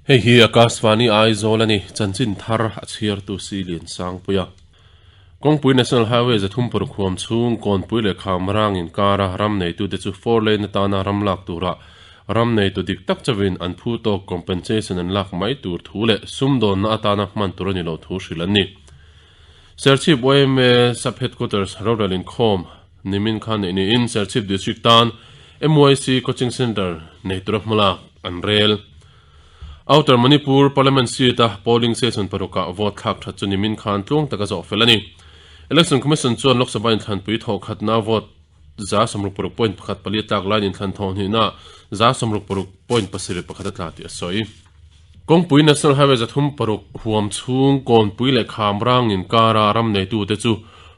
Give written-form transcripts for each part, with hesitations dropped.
Hei hi Akashvani Aizawl a ni, chanchin thar a chhiartu si Liansangpuia. Kawngpui National Highway 36 huam chhung Kawnpui leh Khamrang inkara ram neitute chu four lane atana ram lak tura ram neitu dik tak chauhin an phu tawk compensation an lak mai tur thu leh sumdawnna atana hman tur a ni loh thu hrilh an ni. Serchhip yma Sub Headquarters rorel inkhawm nimin khan neih niin Serchhip District tan MYC Coaching Centre nei tura hmalak an rel. Outer Manipur Parliament seat a polling station parukah vote thlak that chu nimin khan tluang taka zawh fel a ni. Election Commission chuan Lok Sabha inthlanpui thawhkhatna vote 66.14 tlak laiin inthlan thawhhnihna 66.71 a tla tih a sawi. Kawngpui National Highway 36 huam chhung Kawnpui leh Khamrang inkara ram neitute chu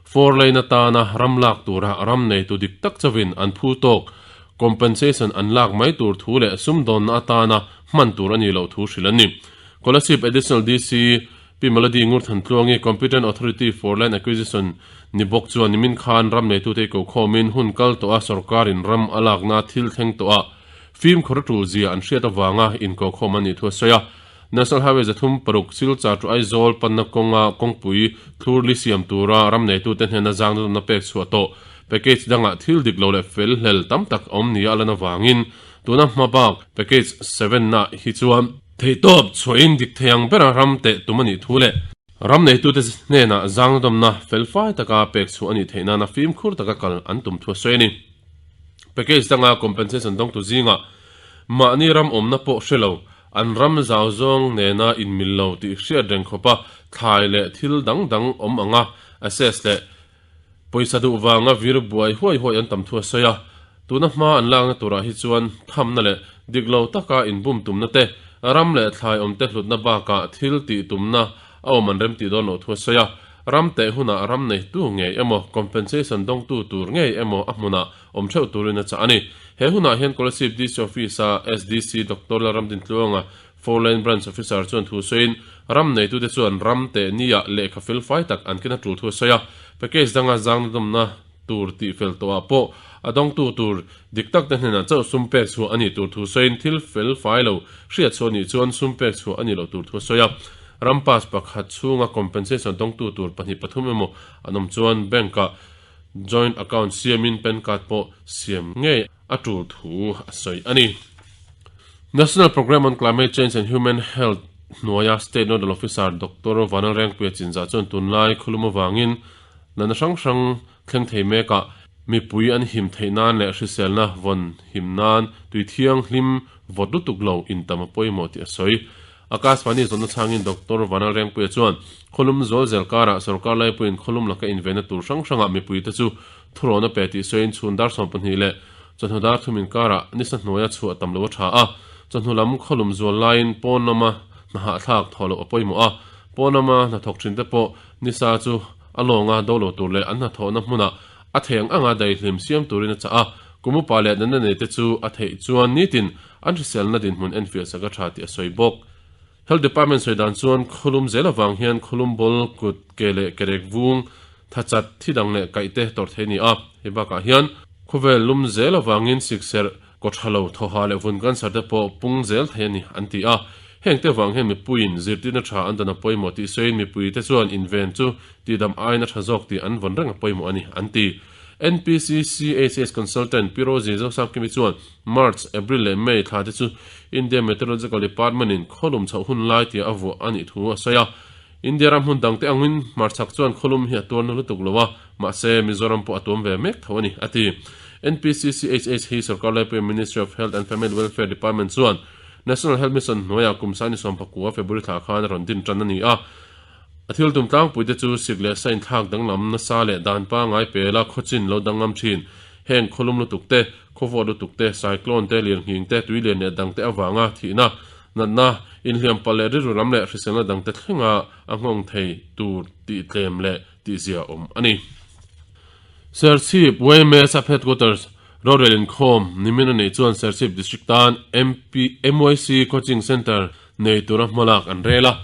four lane atana ram lak tura ram neitu dik tak chauhin an phu tawk compensation an lak mai tur thu leh sumdawnna atana hman tur a nih loh thu hrilh an ni. Kolasib Additional DC Pi Melody Ngurthantluangi Competent Authority for Land Acquisition ni bawk chuan nimin khan ram neitute i kokhawmin hun kal tawh a sorkarin ram a lakna thil thleng tawh a fimkhur a tul zia an hriat avanga inkokhawm a nih thu a sawi a. National Highway 36 Silchar to Aizawl panna kawnga kawngpui thlur li siam tura ram neitute hnena zangdawmna pek chhuah tawh package dangah thil dik lo leh fel hlel tam tak awm nia a lan avangin tuna hma bak package seven ah hi chuan theihtawp chhuahin dik thei ang bera ram teh tum a nih thu leh ram neitute hnenah zangdawmna felfai taka pek chhuah a nih theih nana fimkhur taka kal an tum thu a sawi a ni. Package danga compensation dawngtu zingah mahni ram awmna pawh hre lo An ram zau zawng nena inmil lo tih hriat reng khawpa thlai leh thil dang dang awm anga assess leh pawisa duh vanga vir buai huai huai an tam thu a sawi a. Tuna hma an lakna turah hi chuan thamna leh dik lo taka inbum tumna te, ram leh thlai awmte hlutna bakah thil tih tumna a awm an remtih dawn loh thu a sawi a. Ram teh hunah ram neitu ngei emaw compensation dawngtu tur ngei emaw a hmunah awm theuh turin a chah a ni. He hunah hian Kolasib DC Office-a SDC Doctor Lalramdintluanga, Four Lane Branch Officer chuan thu sawiin, ram neitute chuan ram teh nia lehkha fel fai tak an ken a tul thu a sawi a. Package danga zangna dawmna tur tih fel tawhah pawh a dawngtu tur dik tak te hnenah chauh sum pek chhuah a nih tur thu sawiin thil fel fai lo hriat chhuah nih chuan sum pek chhuah a nih loh tur thu a sawi a. Ram pass pakhat chhunga compensation dawngtu tur pahnih pathum emaw an awm chuan bank-ah Joint account siamin pan card pawh siam ngei a tul thu a sawi a ni. National Programme on Climate Change and Human Health hnuaia State Nodal Officer Doctor Vanlalrengpuia Chinzah chuan tunlai khawlum avangin natna hrang hrang thleng thei mekah mipui an him theih nan leh hriselna vawn him nan tui thianghlim vawt lutuk lo intam a pawimawh tih a sawi. Akashvani zawnna chhangin Doctor Vanlalrengpuia chuan khawlum zual zel karah sorkar laipuiin khawlum laka invenna tur hrang hrangah mipuite chu thurawn a pe tih sawiin chhun dar 12 leh chawhnu dar thum inkarah nisa hnuaia chhuah tam lo a tha a, chawhnu lam khawlum zual laiin pawn lama hna hahthlak thawh loh a pawimawh a, pawn lama hnathawk thinte pawh nisa chu a lawnga do lo tur leh an hnathawhna hmunah a thei ang anga daihlim siam turin a chah a, kum upa leh natna neite chu a theih chuan nitin An hriselna dinhmun enfiah sak a tha tih a sawi bawk. Health Department sawi dan chuan khawlum zel avang hian khawlum bawl, kut, ke leh kerek vung, tha chat, thi dang leh kaih te tawrh thei a ni a. Hei bakah hian khawvel lum zel avangin sikserh, kaw tha lo, thawha leh vun cancer te pawh pung zel thei a ni an ti a. Heng te vang hian mipuiin zirtirna tha an dan a pawimawh tih sawiin mipuite chuan inven chu tihdam aiin a tha zawk tih an vawn reng a pawimawh a ni an ti. NPCCHS Consultant Pi Rosie Zosangkimi chuan March, April leh May thla te chu India Meteorological Department in khawlum chhoh hun lai tia a vuah a nih thu a sawi a. India ram hmun dangte angin hmarchhak chuan khawlum hi a tuar na lutuk lo a, mahse Mizoram pawh a tuam ve mek tho a ni, a ti. NPCCHH hi sorkar laipuia Ministry of Health and Family Welfare Department chuan National Health Mission hnuaiah kum sangni sawmpakua February thla khan a rawn din tan a ni a. A thil tum tlangpuite chu sik leh sa inthlak danglam nasa leh dan pangngai pela khawchin lo danglam thin. Heng khawlum lutuk te, khawvawt lutuk te, cyclone te, lirnghing te, tuilian leh dangte avanga thihna, natna, inhliam palh leh rilru lam leh hriselna dangte thlenga a nghawng thei tur tih tlem leh tihzia awm a ni. Serchhip yma Sub Headquarters rorel inkhawm nimin a neih chuan Serchhip District tan MP MYC Coaching Centre nei tura hmalak an rel a.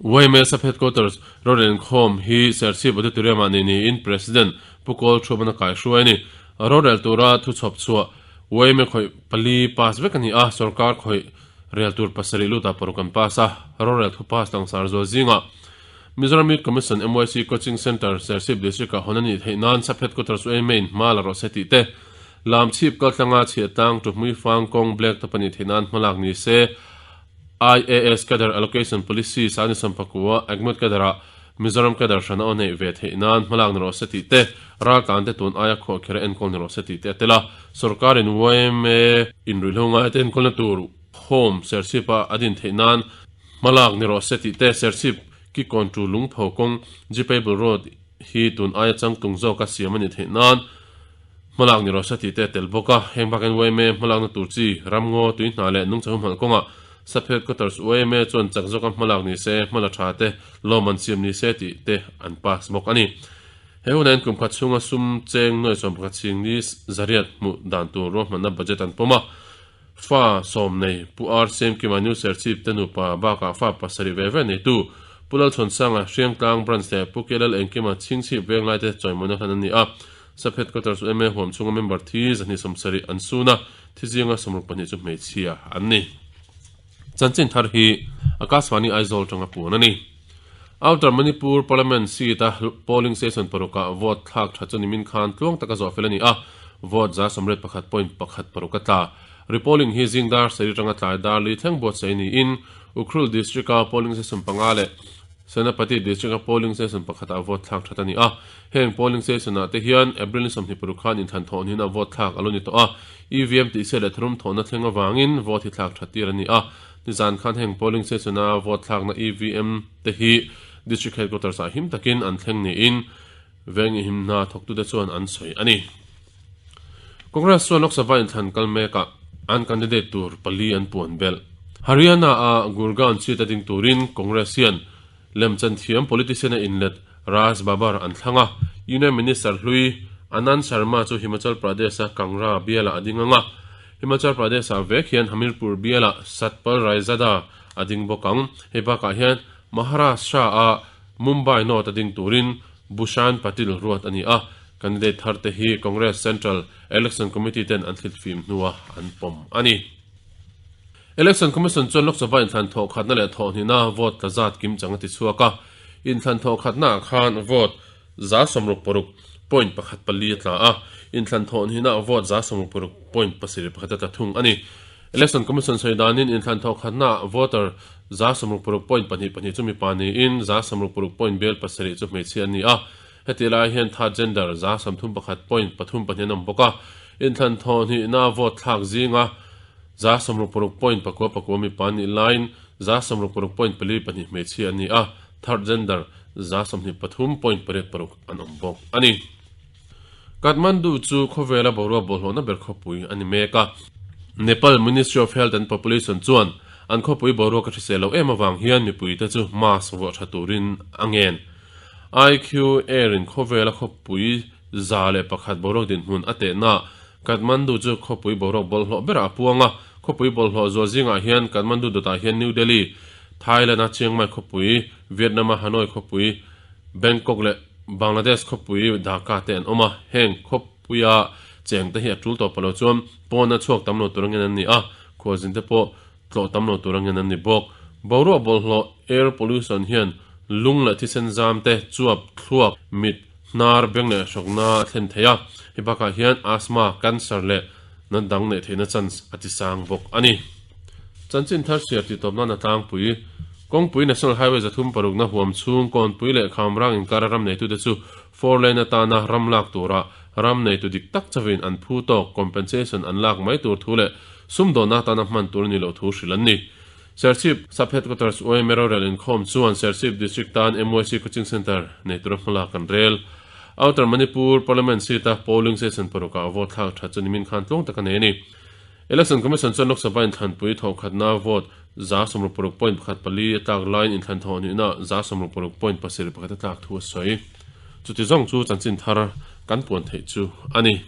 Yma Sub Headquarters rorel inkhawm hi Serchhip Auditorium ah nei niin President Pu Kawl Thuamana kai hruai a ni. Rorel tura thu chhawp chhuah yma khawih pali pass vek a ni a, sorkar khawih Rel tur pasarih lutah paruk an pass a, rorel thu pass langsar zual zingah Mizoram Youth Commission, MYC, Coaching Centre, Serchhip District-ah hawn a nih theih nan Sub Headquarters UAMA in hma la rawh se tih te, Lamchhip kaltlanga chhiahtlang Tuhmui Fang kawng Black top a nih theih nan hmalak ni se, IAS Cadre Allocation Policy Sani Sampakua Agmut Cadre-ah Mizoram Cadre hran a aw neih ve theih nan hmalak ni rawh se tih te, raltlante tun aia khuahkhirh a enkawl ni rawh se tih te a tel a. Sorkarin yma in ruihhlo ngaite enkawlna tur Home Serchhip-a a din theih nan hmalak ni rawh se tih te, Serchhip Kikawn tu Lungpho kawng Jeepable Road hi tun aia changtlung zawka siam a nih theih nan hmalak ni rawh se tih te a tel bawk a. Heng bakin yma hmalakna tur chi ramngaw tui hna leh nungchang humhalh kawngah Sub Headquarters yma chuan chak zawka hmalak ni se, hmala tha te lawm an siam ni se tih te an pass bawk a ni. He hunah hian kum khat chhunga sum cheng nuai 11 ching ni zariat hmuh dan tur ruahmanna budget an pawm a. Fa sawm nei Pu R Siamkima New Serchhip te nupa bakah fa pasarih ve ve neitu Pu Lalchhuansanga Hriangtlang Branch leh Pu Kelal Engkima Chhingchhip Venglai te chawimawina hlan an ni a. Sub Headquarters yma huam chhunga member thi 270 an sun a, thi zinga 62 chu hmeichhia an ni. Chanchin thar hi Akashvani Aizawl tanga puan a ni. Outer Manipur Parliament seat a polling station parukah vote thlak tha chu nimin khan tluang taka zawh fel a ni a, vote 91.16 a tla. Repolling hi zing dar sarih atanga tlai dar li thleng buatsaih niin Ukhrul District-a polling station panga leh Senapati District-a polling station pakhatah vote thlak that a ni a. Heng polling station-ah te hian April ni 26 khan inthlan thawh hnin a vote thlak a lo ni tawh a, EVM tihchhiat leh tharum thawhna thleng avangin vote hi thlak that tir a ni a. Nizan khan heng polling station-a vote thlakna EVM te hi District Headquarters-ah him takin an thleng niin veng inhimna thawktute chuan an sawi a ni. Congress chuan Lok Sabha inthlan kal mekah an candidate tur pali an puan belh. Haryana-a Gurgaon seat a ding turin Congress hian lemchan thiam politician-a inlet Raj Babbar an thlang a, Union Minister hlui Anand Sharma chu Himachal Pradesh-a Kangra bialah a ding ang a, Himachal Pradesh-ah vek hian Hamirpur bialah Satpal Raizada a ding bawk ang. Hei bakah hian Maharashtra-a Mumbai North a ding turin Bhushan Patil ruat a ni a, candidate thar te hi Congress Central Election Committee ten an thlit fim hnua an pawm a ni. Election Commission chuan Lok Sabha inthlan thawh khatna leh thawh hnihna vote tla zat kim chang a ti chhuak a, inthlan thawh khatnaah khan vote 66.14 a tla a, inthlan thawh hnihna vote 66.71 a tla thung a ni. Election Commission sawi danin inthlan thawh khatnaah voter 66.22 chu mipa niin 66.7 chu hmeichhia an ni a. Heti lai hian third gender 31.34 an awm bawk a. Inthlan thawh hnihna vote thlak zinga 66.99 mipa an nih laiin 66.42 hmeichhia an ni a, third gender 23.86 an awm bawk a ni. Kathmandu chu khawvela boruak bawlhhlawhna ber khawpui a ni mek a. Nepal Ministry of Health and Population chuan an khawpui boruak a hrisel loh em avang hian mipuite chu mask vuah tha turin a ngen. IQ Air in khawvela khawpui 101 boruak dinhmun a tehnaah Kathmandu chu khawpui boruak bawlhhlawh berah a puang a. Khawpui bawlhhlawh zual zingah hian Kathmandu dawtah hian New Delhi, Thailand-a Chiang Mai khawpui, Vietnam-a Hanoi khawpui, Bangkok leh Bangladesh khawpui Dhaka te an awm a, heng khawpuia cheng te hi a tul tawh pah lo chuan pawna chhuak tam lo tur angin an ni a, khualzin te pawh tlawh tam lo tur angin an ni bawk. Boruak bawlhhlawh, air pollution, hian lung leh thisen zam te, chuap, thluak, mit, hnar, beng leh hrawkna a thlen thei a, hei bakah hian asthma, cancer leh natna dang neih theihna chance a ti sang bawk a ni. Chanchin thar chhiar tih tawp nan a tlangpui. Kawngpui National Highway 306 na huam chhung Kawnpui leh Khamrang inkara ram neitute chu four lane atana ram lak tura ram neitu dik tak chauhin an phu tawk compensation an lak mai tur thu leh sumdawnna atana hman tur a ni loh thu hrilh an ni. Serchhip Sub Headquarters YMA rorel inkhawm chuan Serchhip District tan MYC Coaching Centre nei tura hmalak an rel. Outer Manipur Parliament seat a polling station parukah vote thlak that chu nimin khan tluang tak a nei a ni. Election Commission chuan Lok Sabha inthlanpui thawhkhatna vote 66.14 a tlak laiin inthlan thawh nihna 66.71 a tlak thu a sawi. Chuti zawng chu chanchin thar kan puan theih chu a ni.